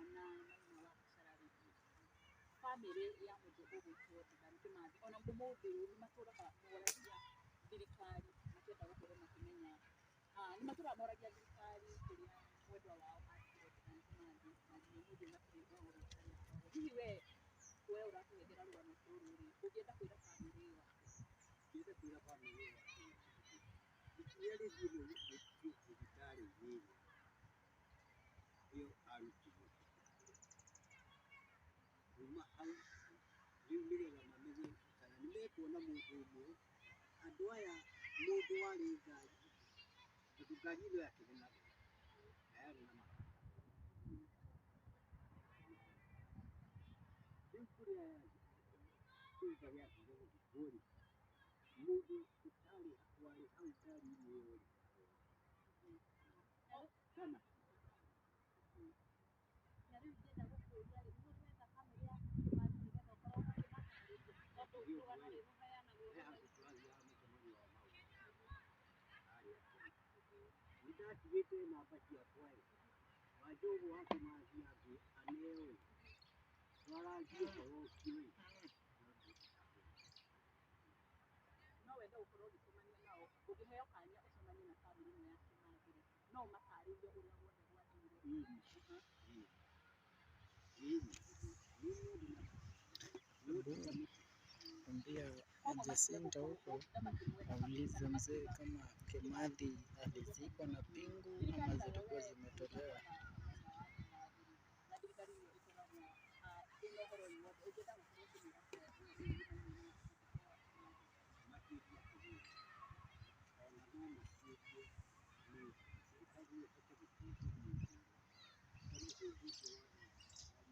Bwana Maina wa Gachara rĩ, bamĩrĩ ya mũndũ ũgwĩtwo Dedan Kĩmathi ona ũmũthĩ ũyũ nĩ matũraga moragia thirikari makĩenda gũkorwo makĩmenya, nĩ matũraga moragia thirikari kũrĩa mwendwa wao atigire Dedan Kĩmathi, na nginya ũmũthĩ ũyũ matirĩ magũrwo harĩa akoragwo. Hihi we ũratũhengera rũgano rũrũ rĩ, ũngĩenda kwĩra bamĩrĩ ĩyo atĩa? Ingĩenda kwĩra bamĩrĩ ĩyo atĩrĩrĩ, ikinya rĩthiĩ thibitarĩ-inĩ ĩrĩa ĩyo arutirwo, kuma hau rĩu nĩgetha mamenye kana nĩ mekuona mũndũ ũmwe, andũ aya mũndũ warĩ ngari, tondũ ngari ĩno yakĩrĩ na na yarĩ na makanga. Rĩu kũrĩa yarĩ kĩũmba gĩathire gũthikwo rĩ, mũndũ ũtarĩ warĩ hau ngari-inĩ ĩyo rĩ, kana Na rĩu ingĩenda gũkũria rĩ, nĩ ũrĩ wetha bamĩrĩ ya Kĩmathi nĩgetha ũkorwo ũkĩmatarĩria, tondũ rũgano nĩ rũheanagwo he handũ tũrathiaga mũcemanio wa maũndũ harĩa Kenya. Nĩ ndatigĩte namba ciakwa ĩ, Wanjũgũ wa Kĩmathi angĩ aneo ĩ, twarangie ũhoro ũcio ĩ. No wende gũkorwo ũgĩcemania nao, ũngĩheo kanya ũcemanie na bamĩrĩ ĩno ya Kĩmathi rĩ, no ũmatarĩrie ũrĩa guothe gwathire? Ĩni, ĩni, ĩni, niĩ ndĩ na Ambia Jacinta huko aulize mzee kama Kimathi alizikwa na pingu ama zilikuwa zimetolewa. Na thirikari nĩyo ĩkoragwo ĩna ũhoro ũyũ wothe, ũngĩenda gũkorwo ũkĩmĩra atĩa? Makĩria atĩrĩrĩ, ona no matuĩrie nĩ thirikari ĩhote gũtuĩria mũndũ ũrĩa ta mũthũngũ ũcio warĩ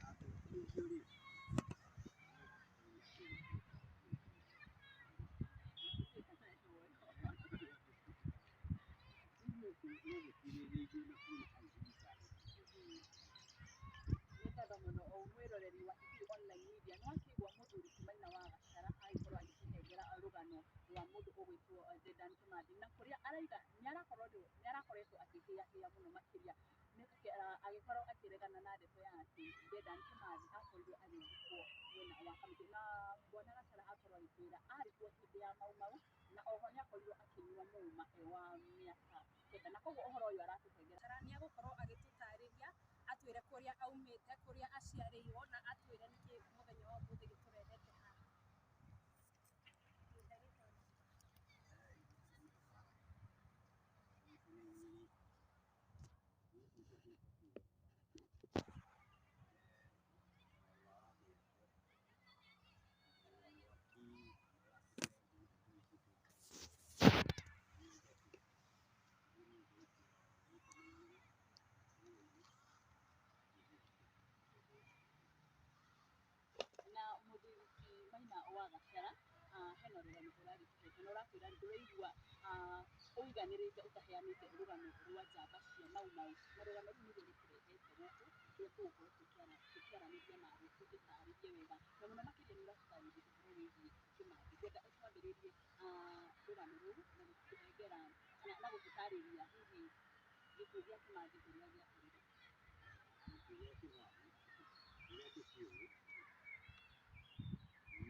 angĩtuĩrio rĩ. Nĩ ngatho mũno o mwĩroreri wa Kikuyu Online Media. Nĩ wakĩigua mũthuri ti Maina wa Gachara agĩkorwo agĩtũnengera rũgano rwa mũndũ ũgwĩtwo Dedan Kĩmathi, na kũrĩa arauga nĩ arakoretwo akĩhĩahĩa mũno makĩria agĩkorwo akĩregana na ndeto ya atĩ Dedan Kĩmathi akorirwo agĩthikwo mwena wa Kamiti, na bwana Gachara akorwo agĩtwĩra arĩ kuo hĩndĩ ya Mau Mau, na oho nĩ akorirwo akĩnyua muma e wa mĩaka 9, na koguo ũhoro ũyũ aratũhengera. Gachara nĩ egũkorwo agĩtũtarĩria, atwĩre kũrĩa aumĩte, kũrĩa aciarĩirwo, na atwĩre nĩkĩ mũthenya wa ũmũthĩ gĩtũrehete haha. Na mũthuri ti Maina wa Gachara, hena rũgano ũragĩtũhe na ũratwĩra ndũraigua ũiganĩrĩte ũtaheanĩte rũgano rwa njamba cia Mau Mau, na rũgano rũu nĩruo rũtũrehete gũkũ kũrĩa tũgũkorwo tũkĩaranĩria nawe ũtũtarĩrie wega, na mũno makĩria nĩ ũratũtarĩria ũhoro wĩgiĩ Kĩmathi. Ngwenda ũtwambĩrĩrie rũgano rũu na gũtũhengera kana na gũtũtarĩria hihi gĩkuũ gĩa Kĩmathi ũrĩa gĩakorirwo. Gĩkuũ gĩa Kĩmathi ũrĩa tũkĩũĩ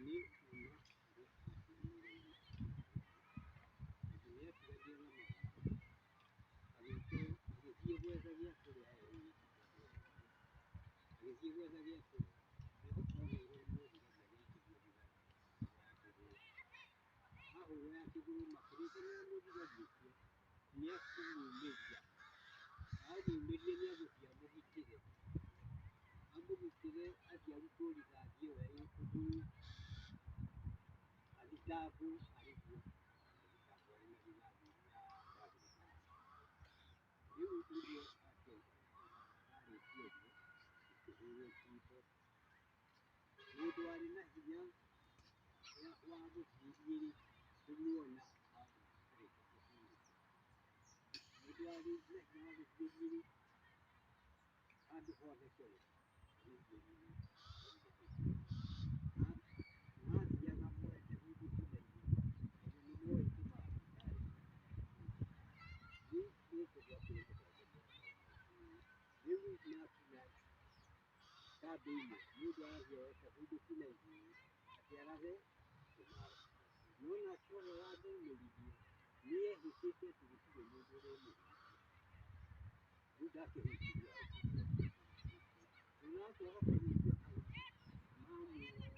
nĩ kuma harĩa atiganire na tondũ nĩ atiganire na Mau Mau, agĩthiĩ gwetha gĩa kũrĩa e wiki, tondũ agĩthiĩ gwetha gĩa kũrĩa nĩho oneirwo nĩ mũthigari agĩikĩrio thigari ya kĩgũrũ. Ahũrwo ya kĩgũrũ makĩrĩkanĩra na mũthigari ũcio nĩ ekũmumĩria, amumĩria nĩ egũthiĩ amũgitĩre, amũgitĩre athiĩ arutwo rithathi ĩyo ya kũgũrũ, athitangwo arĩhwo, athitangwo arĩ na rithathi ya thirikari. Rĩu nĩguo arĩkia ũguo akĩhũrwo njimbo. Mũndũ warĩ na hinya wa gũthiĩ rĩ, kũmuona arĩkia kũhurũka. Mũndũ warĩ na hinya wa gũthiĩ rĩ, handũ hothe Kenya mathiaga mwene gũthiĩ na ihenya tondũ nĩ moĩ Kĩmathi. Kambĩ-inĩ mũndũ arathiĩ oete bunduki na igũrũ atĩ arathe kĩmara. No nake ũrĩa wamumĩririe nĩ ehĩtĩte atĩ gũtirĩ mũndũ ũrĩmũhutia. Rĩu ndakĩhutirio hau. Thutha wa kwaga kũhutio hau, mamuona mauga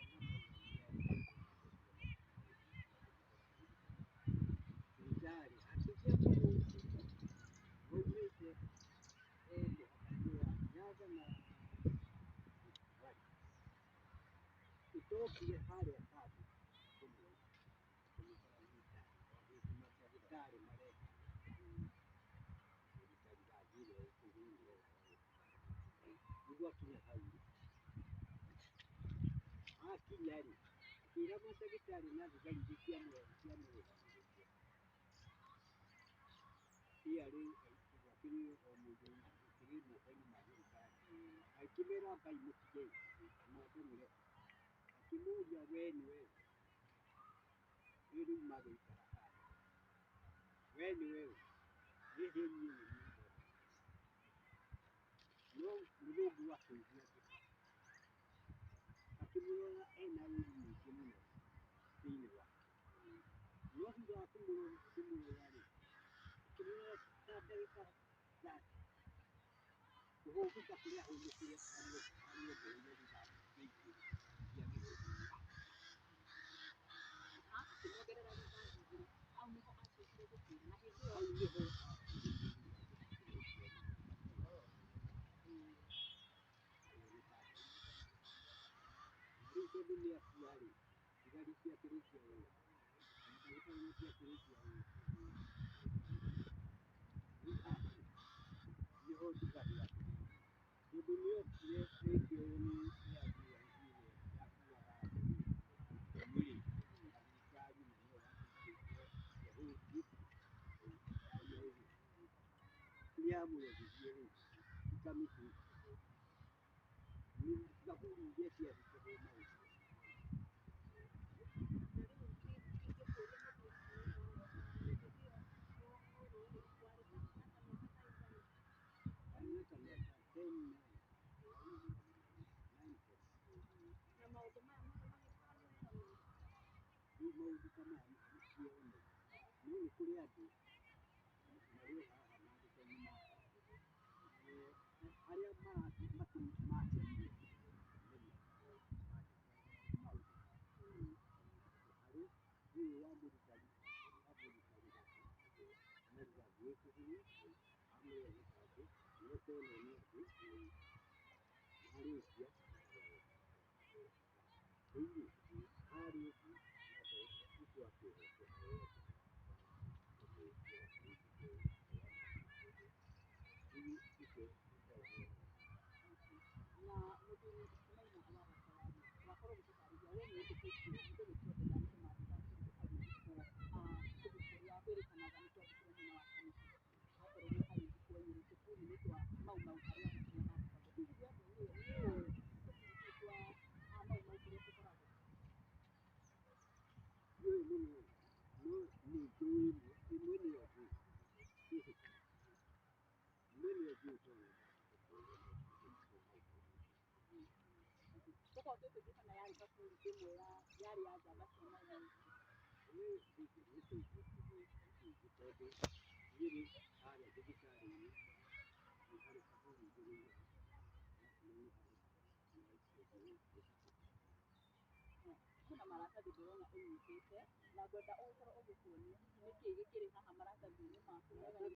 thibitarĩ hakĩgĩa mũthũngũ waumĩte mũhaka-inĩ wa Nyanza na Rift Valley. Ĩtokire harĩa kambĩ kũmuona kũmũtwara thibitarĩ o hĩndĩ mandagĩtarĩ mareka kũruta rithathi ĩrĩa ĩ kũgũrũ nĩgetha rĩu akinya hau rĩ, akinya rĩ, akĩra mandagĩtarĩ na thigari iria ciamũrũgamĩrĩire ĩa rĩu akĩrĩ o mũndũ ũkĩrĩ moko-inĩ ma thirikari, akĩmera ambai mũtige mwambe mũreke. Akĩmũria we nĩwe ũ? Rĩu rĩu magĩikara kando. We nĩwe ũ? Ĩhĩ niĩ nĩ niĩ Dedan. No mũthũngũ akĩigua mbica akĩmũrora ena ũru mũingĩ mũno thĩinĩ wake. No thutha wa kũmũrora rĩ, akĩmũrora ta ndagĩka 30, kũhũmũka kũrĩa ahũmũkire amwongereire rithathi igĩrĩ cia gĩthũri. Akĩmuongerera rithathi igĩrĩ, hau nĩho acokire gũkuĩra na hĩndĩ ĩyo Hau nĩho akuĩrĩire thutha wa arĩ o gĩtanda-inĩ. Na rĩu tondũ nĩ akua rĩ, thigari ciakĩrĩkia wĩra, mandagĩtarĩ matiakĩrĩkia wĩra. Rĩu haha rĩ, nĩho njugagĩra atĩrĩrĩ, tondũ nĩokire ĩkĩoywo nĩ ambulance ĩrĩa yakuaga andũ rĩ, rĩu rĩ, na thirikari na nĩyo yakĩrutĩte ũhũngi, rĩ, nĩyamũrehirie rĩ, ti kamĩtĩ, nĩ kaburi iria ciathikagwo Mau Mau. Na rĩu ingĩkũria mũthuri ti Maina hĩndĩ ĩyo wohorwo rĩ, warĩ na ta mĩaka ta ĩigana? Ndarĩ na ta mĩaka 10, 9, 9, 10. Na maũndũ maya mothe magĩũkaga nĩ weyoneire? Rĩu maũndũ ta maya ndieyoneire, no nĩ kũrĩ andũ marĩ o haha maandĩko-inĩ makwa, arĩa makĩonire nĩma mandĩkaga maũndũ maya. Tondũ harĩ ũyũ wamũruta rithathi na rithathi ĩ kũgũrũ, amũrehe kambĩ, nĩekĩonwo nĩ andũ, marĩkia rĩu rĩ, harĩa ũguo no akĩohetwo harĩa nja wa gaburi rĩu ũcio ũtarĩ. Na mũthuri ti Maina wa Gachara rĩ, wakorwo ũgĩtũtarĩria we nĩ wĩtĩkĩtie mũndũ ũgwĩtwo Dedan Kimathi wakorirwo agĩthikwo kũndũ kũrĩa kwĩrĩkanaga nĩ twathikirwo mwena wa Kamiti, akorirwo agĩthikwo Nyĩrĩ tũburi-inĩ twa Mau Mau harĩa andũ kũrĩa mathikagwo. Hihi we mwenyewe nĩ ũĩ tũburi tũu twa Mau Mau kũrĩa tũkoragwo? Ndiũĩ mũno no nĩ njũĩ ĩmwe, ĩmwe nĩyo njũĩ ĩmwe nĩyo njũĩ tondũ nĩ ndathiĩte kuo gũthikwo Mau Mau. Tũkorwo twĩkĩtie kana yarĩ kaburi ĩmwe ya yarĩ ya njamba cia Mau Mau. Nĩ tũingĩ nĩ tũingĩ tondũ Nyĩrĩ harĩa thibitarĩ-inĩ nĩ harĩ kaburi njirĩire ho, arabu nĩ harĩ na ĩngĩ gũkũ. Kwĩna maratathi ndĩrona ũnyitĩte na ngwenda ũgĩkorwo ũgĩtuonia hihi nĩkĩ gĩkĩrĩ haha maratathi-inĩ maku nĩgetha.